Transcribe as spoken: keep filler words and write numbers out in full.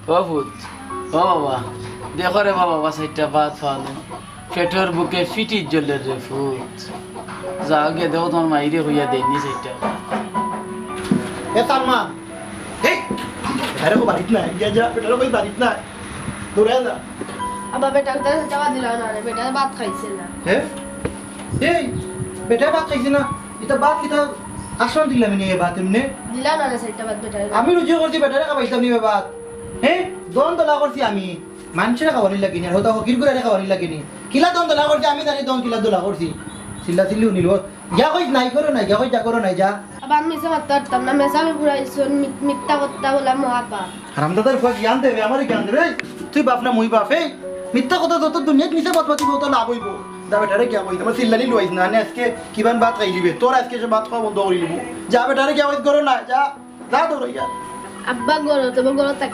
ও পুত, ও বাবা, দেখো রে বাবা, বাবা, চাইরটা ভাত খাওয়ানো। পেটর ভুকে ফিটির জ্বলের রে পুত। যাও গিয়া দেখো তুমার মাইরে কইয়া দেইনি চাইরটা ভাত। এ সালমা, হেই, আরে ও বাড়িত নাই, গিয়া যা, বেটারে কই বাড়িত নাই। দৌড়ায় যা। আব্বা, বেটারে তো চাইরটা ভাত দিলাও না রে, বেটায় ভাত খাইছে না। হে? এই, বেটায় ভাত খাইছে না? ইতা ভাত কিতা আসন দিলাম নি এ ভাত এমনে? দিলাও না রে চাইরটা ভাত বেটারে। আমি রুজি করছি বেটারে খাবাইতাম নি এ ভাত। হে? দন দলা করছি আমি। মানষরে খাওয়ানি লাগে নি, আর হতা ফকির গুরারে খাওয়ানি লাগে নি। কিলা দন দলা করছি আমি জানি, দন কিলা দলা করছি। চিল্লা চিল্লি হুনিল। যা কইস নাই করো নাই, যা কইস যা করো নাই, যা। আব্বা, আমি মিছা মাততাম পারতাম না, মেসাবে পুরাইছইন, মি-, মিথ্যা কথা বলা মহাপাপ। হারামজাদার পুয়া জ্ঞান দেবে, আমারে জ্ঞান দেবে। এই, তুই বাপ না মুই বাপ, এই মিথ্যা কথা যত দুনিয়াত মিছা মাত মাতিব, অত লাভ অইব। যা বেটারে গিয়া কইস, আমার চিল্লানি লইস না, আনে আজকে কিমান ভাত খাই দিবে, তোর আজকে সে ভাত খাওয়া বন্ধ করি দিব। যা বেটারে গিয়া কইস, করো না, যা, যা তোর ইয়া। আব্বা, ঘরো তো ঘরো থাক